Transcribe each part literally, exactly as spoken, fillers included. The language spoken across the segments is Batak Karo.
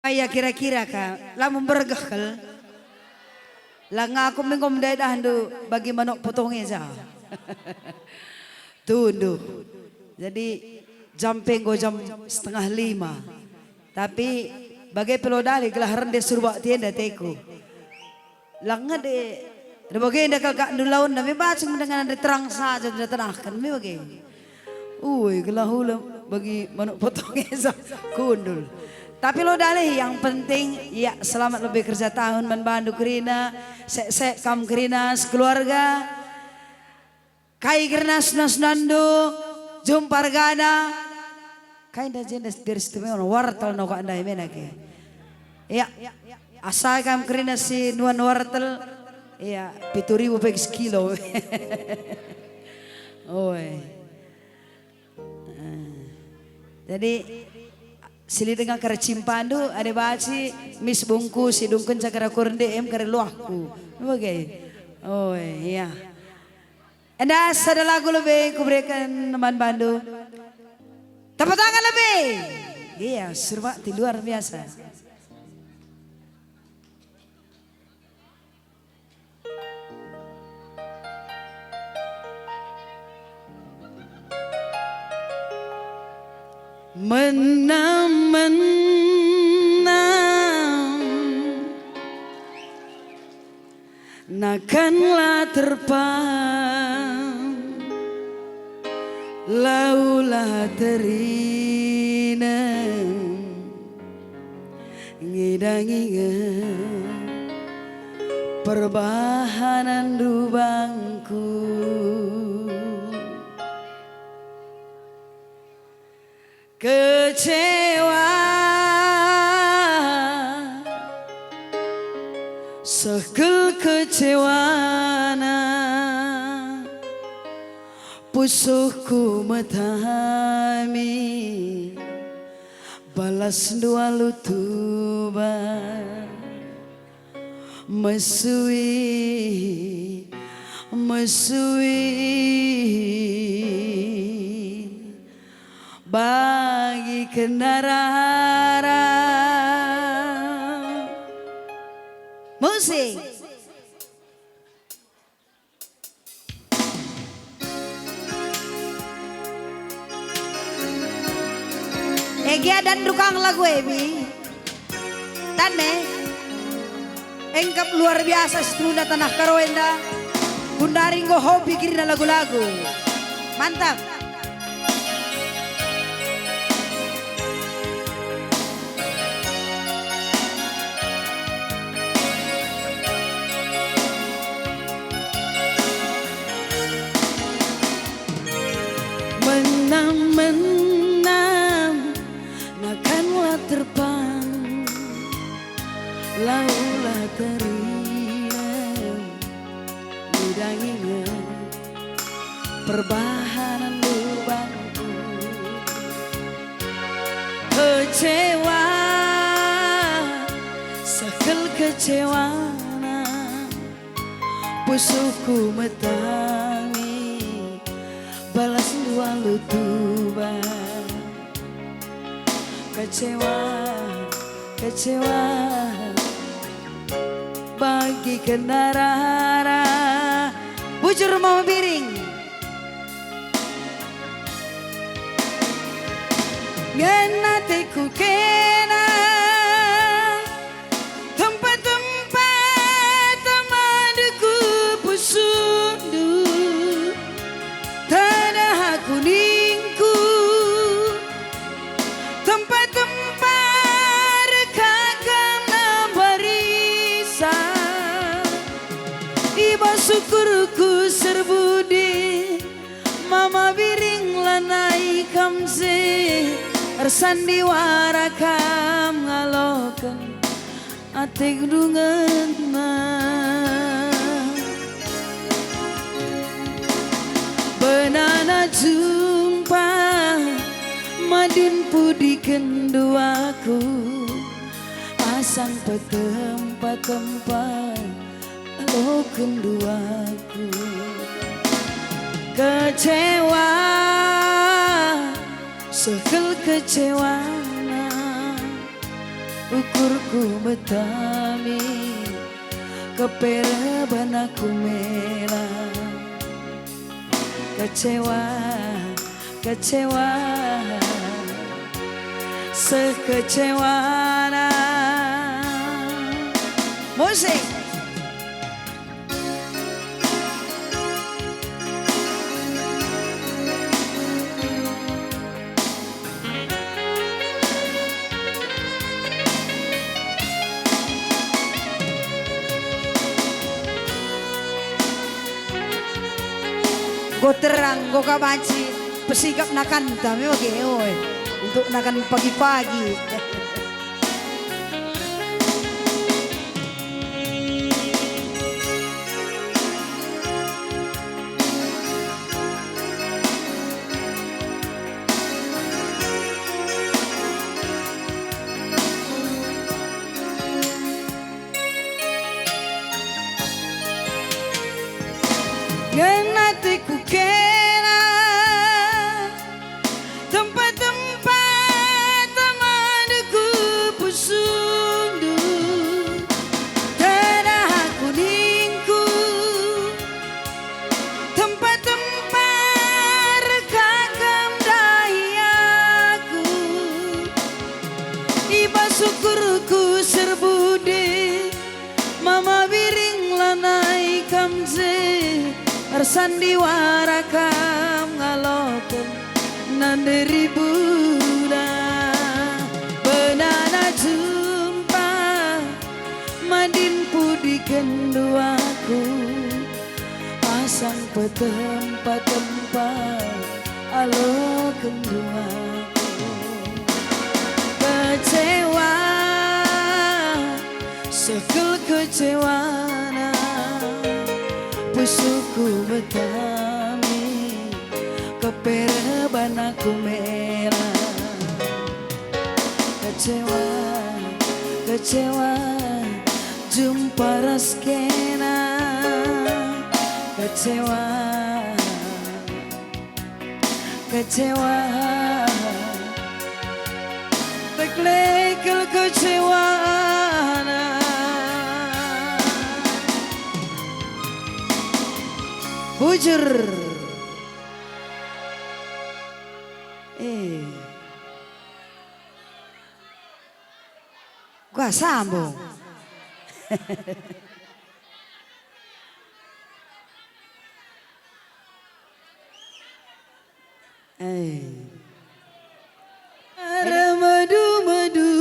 Aya kira-kira ka, la membergeh kal. La ngaku minggu mendayahndu bagi manuk potong eza. Tunduh. Jadi, jam pe enggo jam setengah lima. Tapi, bage pe lo dali gelah rende suruh bak tienda teku. Langet e, bagenda kal kak ndulaun, me bacing dengan terang saja ndatahken, me bage. Ue, gelah ula bagi manuk potong esa, kundul. Tapi lo dalih, yang penting, ya, selamat lebe kerja tahun man bandu kerina, sek-sek kam kerina sekeluarga. Kai kerina suna-sunandu, jumpa argana. Kai nda jenda deri si temeon, wartel no kak ndai mena ke. Ya, asa kam kerina si nuan wartel, ya, pitu ribu pe sekilo. Oe. Eh, jadi, si lit denga kare cimpandu, ade baci, mis bungkus, si dungken cakar aku rende em kare luahku. Bage. Oe, ya. Enda sada lagu lebe kubereken man bandu. Tepuk tangan lebe. Iya, Surbakti luar biasa. Menam-menam. Nakanlah terpang, laulah terinem, ngidah-ngidah perbahananndu bangku. Kecewa, seh kal kecewana, pusuhku metami, balasndu alu tuba. Mesui, mesui, bagi kena rara. Musik. Egi adan rukang lagu e, bi. Tane. Engkap luar biasa si tuna tanah Karo enda. Gundari enggo hobi kerina lagu-lagu. Mantap. Menam-menam, nakanlah terpang, laulah terinem, ngidah-ngidah perbahanan lubangku. Kecewa, seh kal kecewangna, pusuhku metami, balasndu alu tuba. Kecewa, kecewa, bagi kena rara. Bujur Mama Biring. Ngena ateku kena tempat-tempat temandku pusuhndu. Tanah aku ningku, tempat-tempat rekakam nambarisa. I bas ukurku serbudi, Mama Biring lanai kam je, ersandiwara kam ngaloken atendu ngena. Benana jumpa, madin pudikenndu aku, asang petempa-tempa alokenndu aku. Kecewa, seh kal kecewangna, Ukurku metami, kepereban aku mela. Kecewa, kecewa, sekecewana. Musik. Enggo terang, enggo ka banci pesikap nakanta me bage, oi, untuk nakan pagi-pagi. Ngena ateku kena tempat-tempat tamandu ku pusuhndu, tanah kuningku, tempat-tempat rekah kam dahi aku. I bas ukurku serbu de, mama biring lanai kam je, ersandiwara kam ngaloken nande ribuna. Benana jumpa madin pudi kenduaku, asang petempa-tempa aloken duaku. Kecewa, sekel kecewana, pusuhku metami, kepereban aku mela. Kecewa, kecewa, jumpa ras kena. Kecewa, kecewa, teklekel kecewana. Bujur. Eh. Gua sambung. Eh. Ermedu-medu.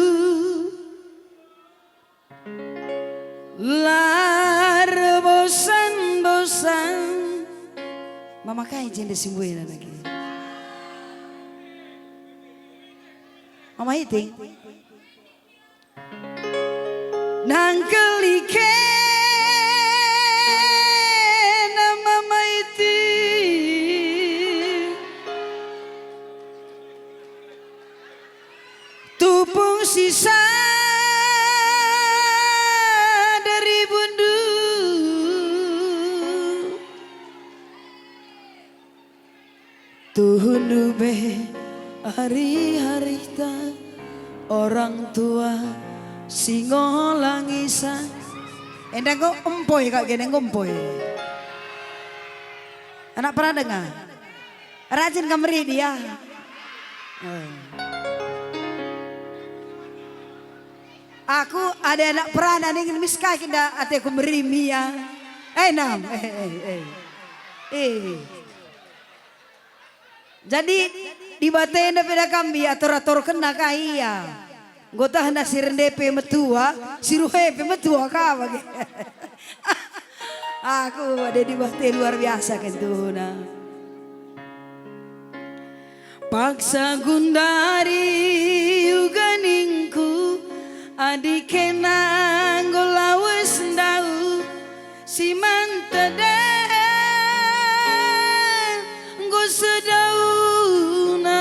Lar bosan-bosan. Mama kai jenda si mbuena nagi? Mama Iting. Nangkeli kena Mama Iting. Tupung sisa dari bundu. Tuhundu be ari-arihta, orang tua si ngolangi sa. Enda enggo empoi kak gene enggo empoi. Anak pernah dengar? Rajin kam meridi ya? Eh. Aku ada anak perana ningen mis ka kin da ateku merimi ya. Eh, nam. Eh, eh, eh. Eh. Jadi, Dibata enda pe da kam iatur-aturkenna ka ia. Enggo tehna si rende pe metua, si ruhe pe metua ka bage. Aku ade Dibata luar biasa kentuna. Paksa gundari uga ningku, adi kena enggo lawes ndau, si man tedeh enggo sedauna.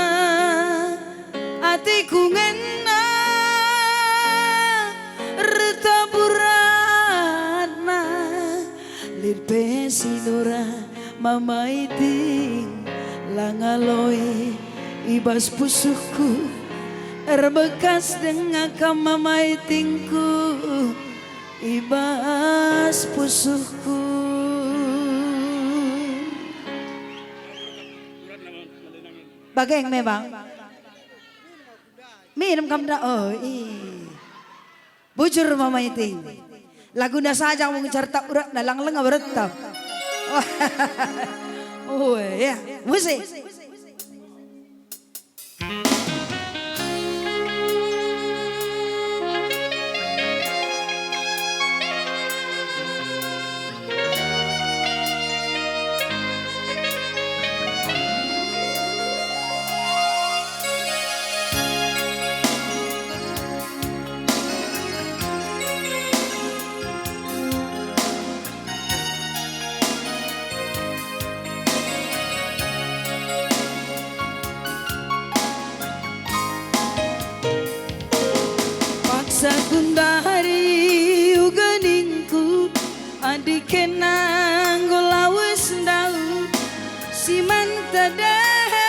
Ateku ngena ertaburatna, lit pe si nura Mama Iting la ngaloi i bas pusuhku. Erbekas denga kam mama itingku i bas pusuhku. Bageng memang. Minum kam nda? Oh, ih. Bujur mama iting. Laguna saja mung carta uratna lang lenga beretap. Oh, ya. Musik. Paksa kundari uga ningku, adi kena enggo lawes ndauh, si manta dehen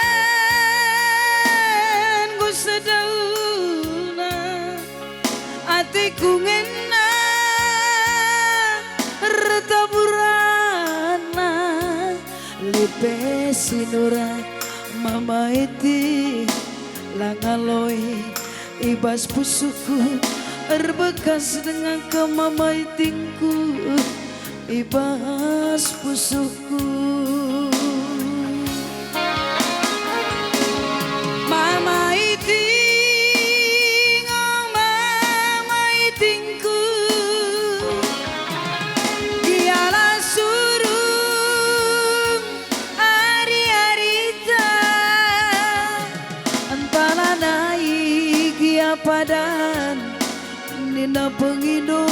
enggo sedauna. Ateku ngena ertaburanna, lipe si nura mama iti la ngaloi i bas pusuhku, erbekas denga kam mama itingku i bas pusuhku. Mama iting, oh mama itingku, dialah surung ari-arita, entah lanai gia padan nina pengindo.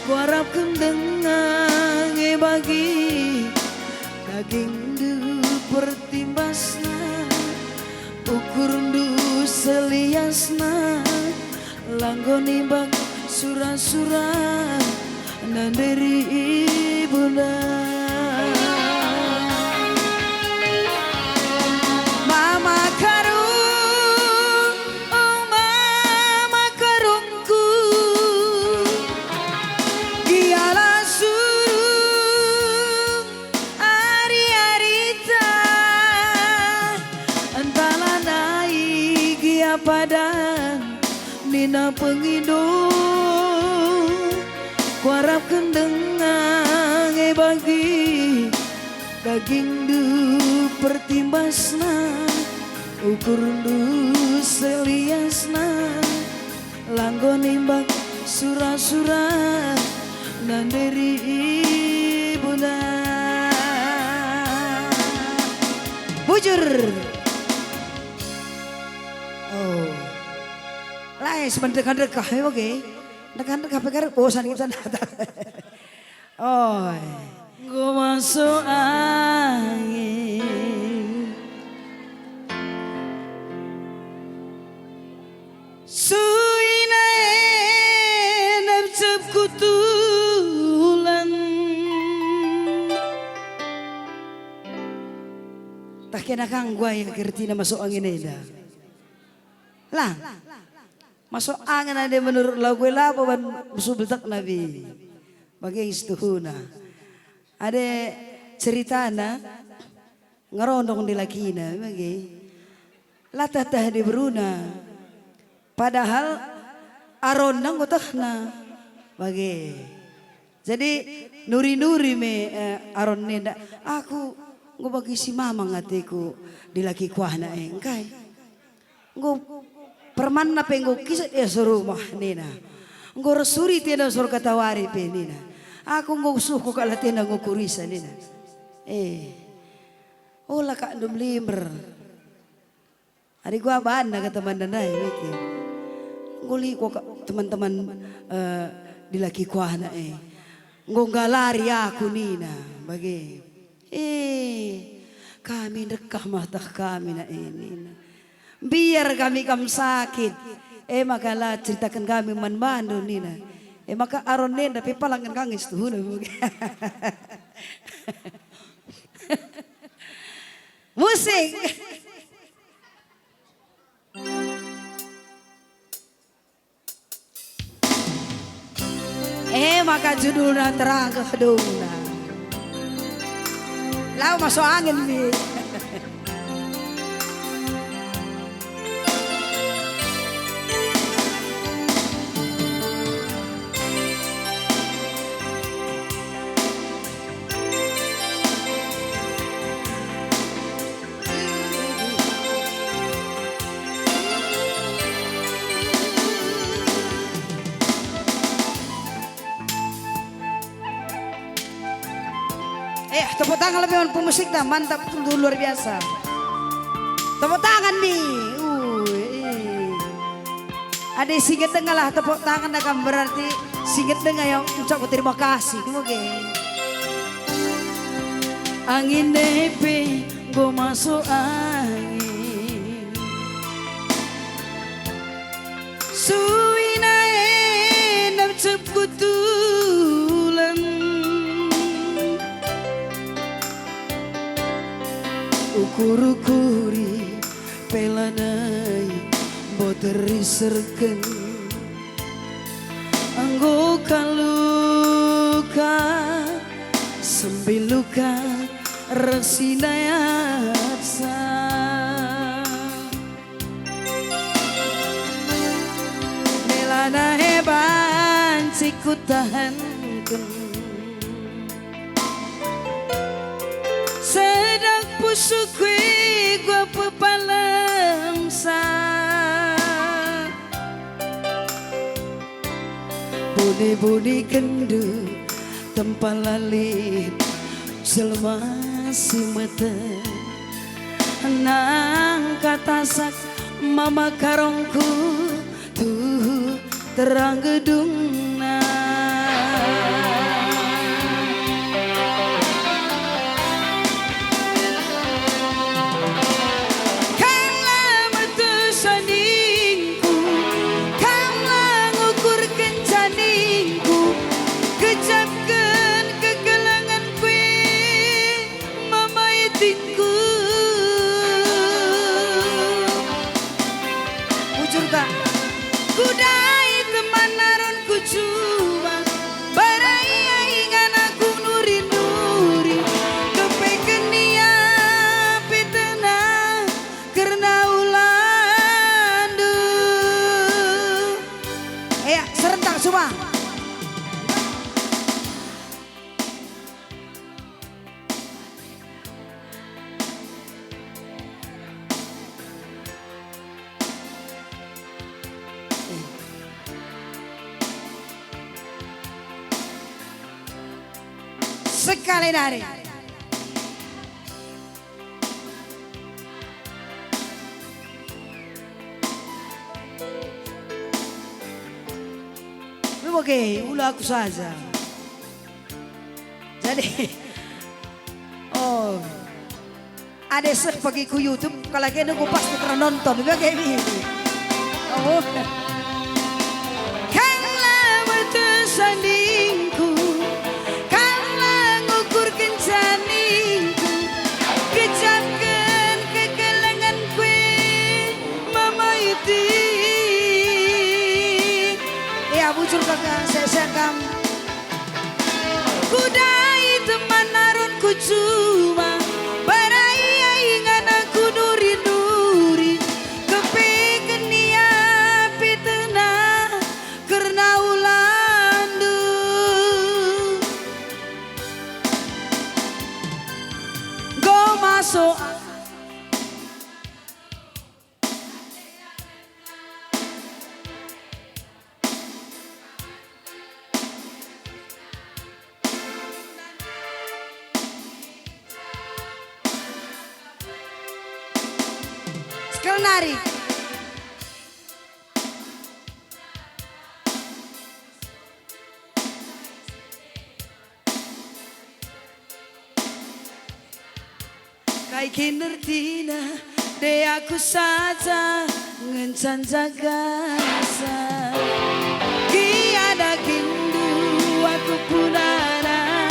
Kuarapken denga nge bagi dagingndu pertimbasna, ukurndu seliasna, la enggo nimbang sura-sura nanderi ibunda. Mama Karung, oh mama Karung, ku, dialah surung ari-arita, entah lanai gia padan nina pengindo. Kuarapken denga nge bagi dagingndu pertimbasna, ukurndu seliasna, la enggo nimbang sura-sura nanderi ibunda. Bujur. Oh. Lai si mendekah-dekah, ya, oke. Dekah-dekah pe kari bosan kita nata. Oh. Enggo masuk angin. Suina e nepcep kutulan. Tah kena kang guai kertina masuk angin enda. Lang. Masuk angin ade menurut lagu e labo ban subeltak nabi. Bage situhuna. Ade ceritana ngerondong dilakina bage. La teh-teh diberuna. Padahal aronna enggo tehna. Bage. Jadi nuri-nuri me, eh, aron nenda, "Aku enggo bagi si mamang ateku dilaki kuahna e, engkai? Enggo permanna pe enggo kiset ia serumah," nina. "Enggo resuri tenda sor katawari pe," nina. "Aku enggo suhku kak latena enggo kurisa," nina. Eh, ola kak ndum limber. Ari gua banna kata temanna ndai mikir. Enggo lit kak teman-teman, eh, dilaki kuahna e. Enggo nggalari aku nina, bage. Eh, kami ndekah matah kami na e nina. Biar kami kam sakit. E maka la ceritaken kami man bandu nina. E maka aron nenda pe palangen kangis tuhuna. Musik. E maka judulna Terang Kehidupanna. Lau masuk angin mi. Eh, tepuk tangan lebih man pemusikta, mantap, sungguh luar biasa. Tepuk tangan mi. Uh, eh. Adi si ngedenga lah tepuk tangan, akan berarti si ngedenga yang ucap terima kasih. Oke. Angin e pe enggo masuk angin. Suina e napcep kutulen. Ukur-ukuri pe lanai mboter iserken. Enggo ka luka, sembil luka ras si ndai asa. Melana e banci kutahanken. Sedang pusuhku e gua pepalemsa. Buni-buni kendu tempa lalin jelma si meteh. Nangka tasak mama karongku tuhu terang gedungna. Kam la metuh sandingku, kam la ngukurken jandingku, gejapken kekelengenku e mama itingku. Bujur ka. Kudai teman naron kucuba, barai ai ngana ku nuri-nuri, kepeken ia pe tenang kerna ulandu. Ea, serentak cuba. Sekali nari. Oke, ula aku saja. Jadi, oh, adi seh pagi ku YouTube, kalak e nunggu pasti pernah nonton, bage mi. Oh. Kam la metuh sandingku, kam la ngukurken jandingku, gejapken kekelengenku e mama itik. Ya, bujur kaka, sesa kam. Kudai teman naron kucuba, barai ai ngana ku nuri-nuri, kepeken ia pe tenang kerna ulandu. Enggo masuk. Sekali nari. Kai kin ertina, dea aku saja ngenca njagasa. Gia dakindu aku punana,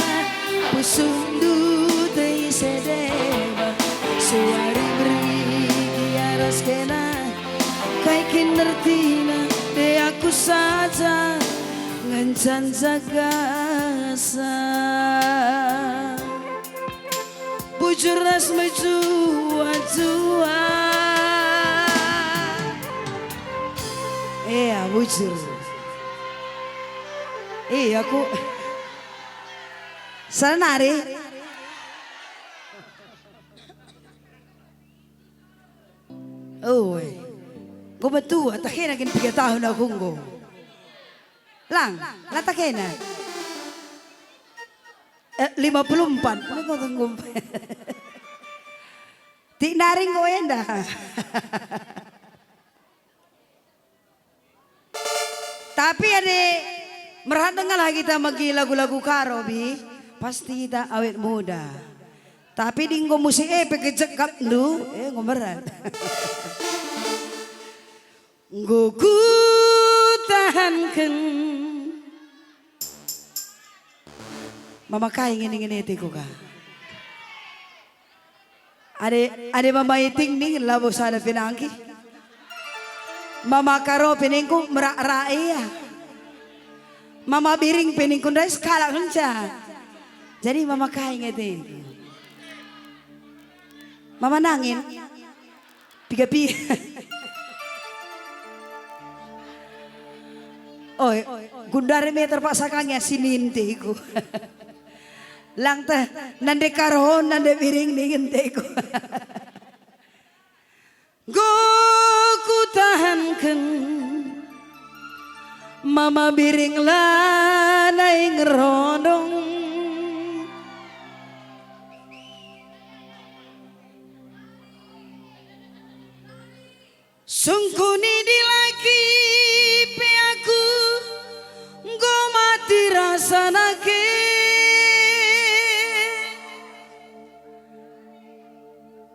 pusuhndu tei sedeba. Suari berngi gia ras kena, kai kin ertina, dea aku saja Ngencan jagasa bujur ras mejuah-juah. Iya, bujur. Iya, ku. Salah nari. Ue. Enggo metua, tak kena kin piga tahun aku enggo. Lang, la tak kena. Eh, lima puluh empat. Enggo tenggo. Tik nari enggo enda. Tapi adi merhat dengalah kita megi lagu-lagu Karo, bi, pasti kita awet muda. Tapi adi enggo musim e pe kejekapndu, eh, enggo merat. Enggo kutahanken. Mama kai ngene-ngene ate ku ka. Adi, adi Mama Iting ning labo sada pe nangkih. Mama Karo pe ningku merak-rak ia. Mama Biring pe ningku ndai sekalak ngenca. Jadi Mama kai nge ate. Mama Nangin. Piga-piga. Oh, gundari me terpaksa kang ya sinin teku. Lang teh, nande Karo, nande Biring ningen teku. Enggo kutahanken, Mama Biring lanai ngerondong. Sungkun dilaki pe aku enggo mati rasa nake.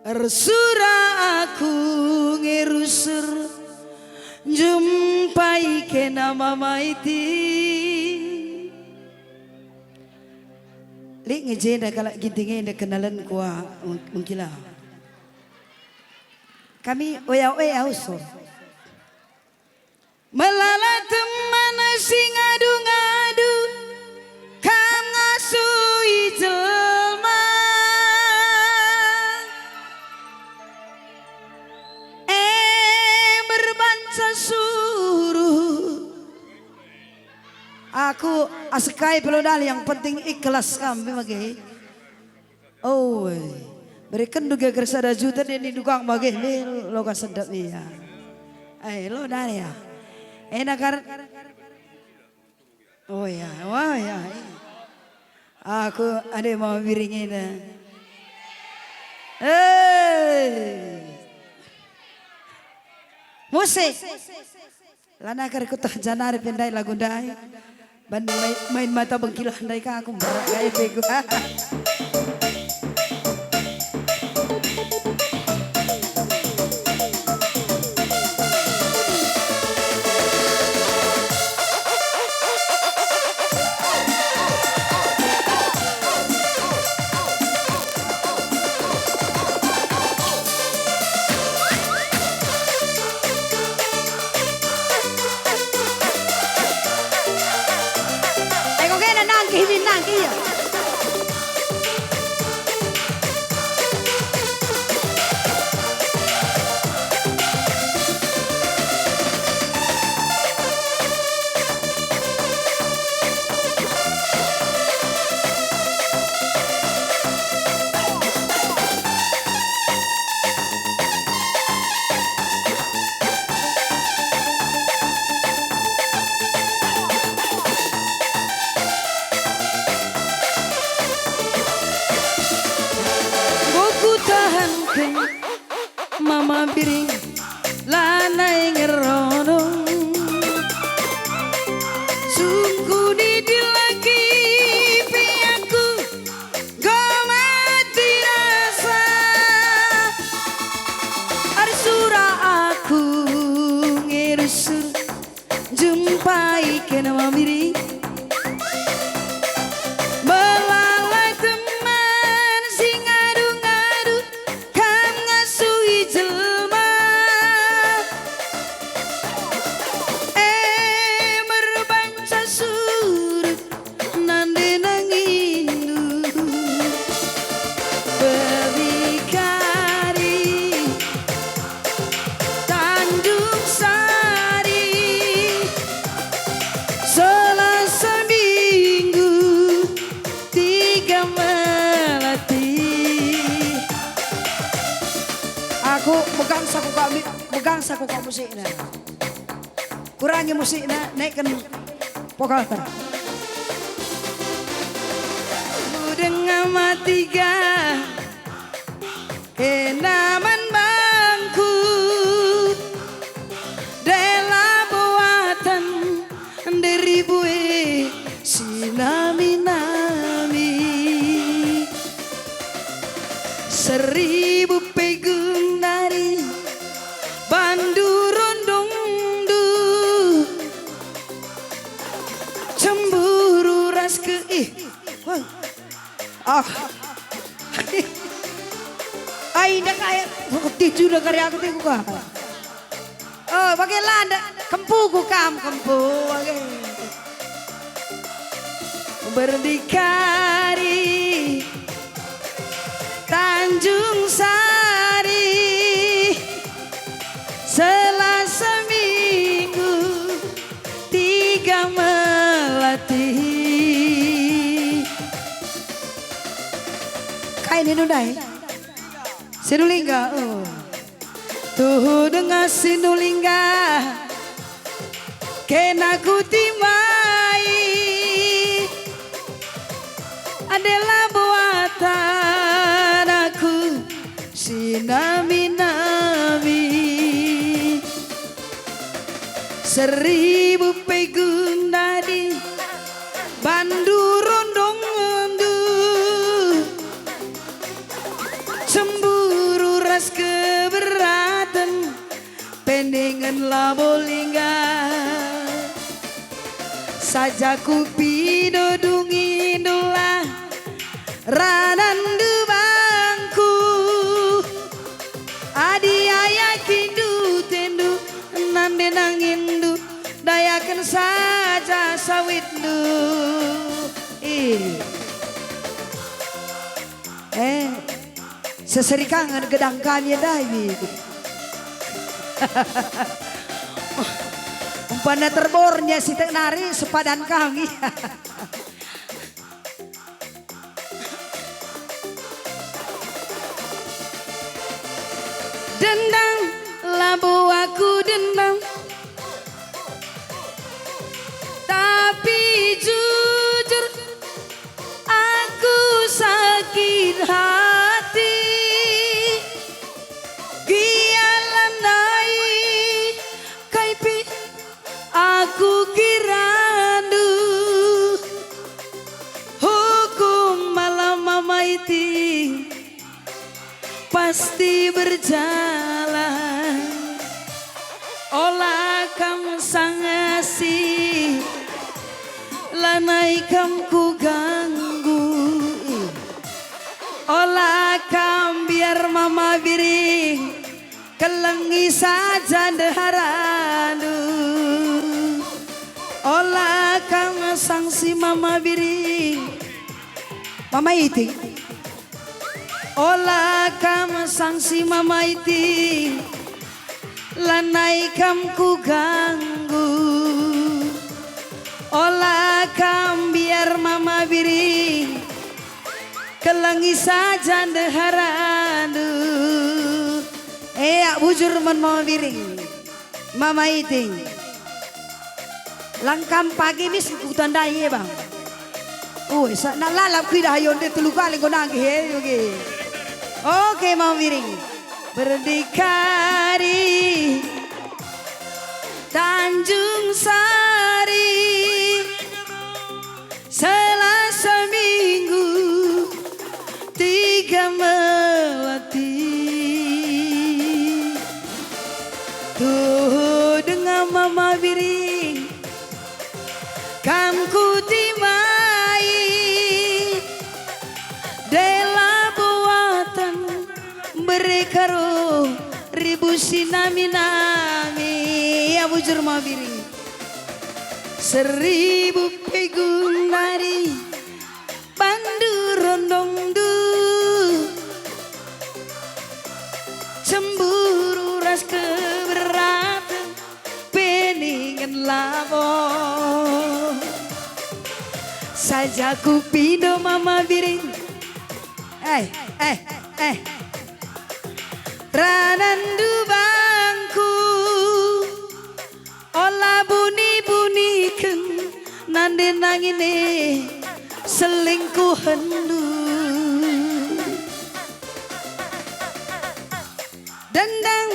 Ersura aku nge rusur njumpai kena Mama Iting. Lit nge jenda kalak Ginting enda kenalenku, ah, meng-, mengkila. Kami oya-oya usul. Melala teman si ngadu-ngadu, kam ngasui jelma. E, merbanca suruh. Aku asekai pelo dali, yang penting ikhlas kam, bage. Oh, eh. Berekenndu geger sada juta, dia nindu kang bage, me lo ka sedap ia. Eh, lo daya. Enak kar-, oh ya, wah ya. Aku ade mau biring ini. Eh. Musik. Lanai kari kutah janari pe ndai lagu ndai. Ban main, main mata bengkilah ndai ka aku mberak kai pe ku. Ego kena nangkih, min nangkih, iya. Enggo kutahanken Mama Biring lanai ngerondong. Sungkun dilaki pe aku enggo mati rasa. Ersura aku nge rusur njumpai kena Mama Biring. Melala teman si ngadu-ngadu, kam ngasui jelma. E, merbanca su- Kami megang saku kok musikna. Kurangi musikna, naiken vokalta. Udenga matiga, kena man bangku, dela buatan nderi bue si nami-nami. Seribu pegung nari bandu rondongndu. Cemburu ras ke, ih, wah. Ah. Ai, ndak kayak, oh, tinju ndak kari aku tinju ka. Oh, bage la ndak kempuku kam, kempu, bage. Berdikari Tanjung Sari, Selasa Minggu, tiga melati. Kai nindu ndai? Sinulingga, oh. Tuhu denga Sinulingga, kena kutimbai. Adalah buatan aku si nami-nami. Seribu pegung nari bandu rondongndu. Cemburu ras keberaten, peningen labo lingga. Saja kupindo dungindulah ranandu bangku. Adi ayakindu tendu nande nanginndu, dayaken saja sawitndu. Ih. Eh, seserikangen gedang kami ndai. Umpana terbornya sitik nari sepadan kami. Dendam, labo aku dendam. Tapi jujur, aku sakit hati. Gia lanai kai pe aku kirandu. Hukum malam Mama Iting pasti berjalan. Ola kam sangasi, lanai kam kuganggu. Ola kam biar Mama Biring kelengi saja ndeharandu. Ola kam sangsi Mama Biring. Mama Iting. Ola kam sangsi Mama Iting, lanai kam kuganggu. Ola kam biar Mama Biring kelengi saja ndeharandu. Ea bujur man Mama Biring. Mama Iting. Langkam pagi mis kutandai e, Bang. Ue, sa-, nak lalap kuidah ayo nde telu kali enggo nangkih e, oke. Oke, Mama Biring. Berdikari Tanjung Sari. Selasa Minggu, tiga melati. Tuhu denga Mama Biring, kam kutimbai. Dela buatan bere karo ribu si nami-nami. Ya, bujur Mama Biring. Seribu pegung nari bandu rondongndu. Cemburu ras keberaten peningen labo. Saja kupindo Mama Biring. Eh, eh, eh. Ranandu ba Ande nangini selingkuhenndu. Dendam,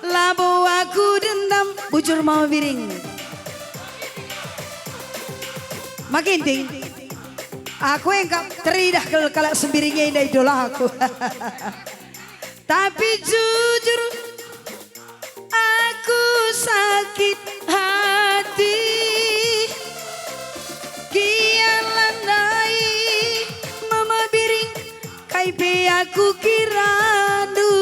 labo aku dendam. Bujur Mama Biring. Makinting, aku engkap teridah kal kalak Sembiring enda idolaku. Tapi jujur, aku sakit hati. Kian landai Mama Biring, kai pe aku kirandu.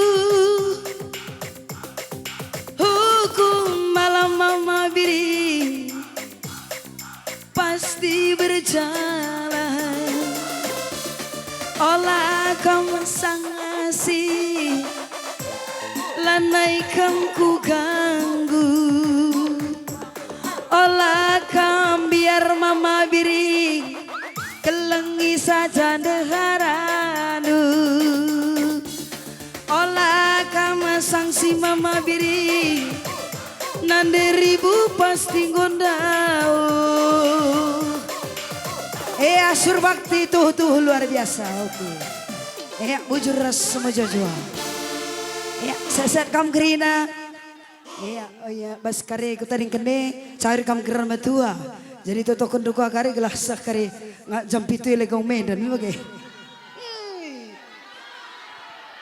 Hukum malam Mama Biring pasti berjalan. Ola kam sangasi, lanai kam kuganggu. Ola kam biar Mama Biring kelengi saja ndeharandu. Ola kam sangsi Mama Biring, nande ribu pasti nggo ndauh. Ea, surbakti tuhu-tuhu luar biasa, oke. Ea, bujur ras semejojoa. Ea, seset kam kerina. Ea, oh ea, bas kari kutadingken e, cair kam gerar metua. Jadi totoken dua kari gelah seh kari nga jam pitu i Legong Medan, bage.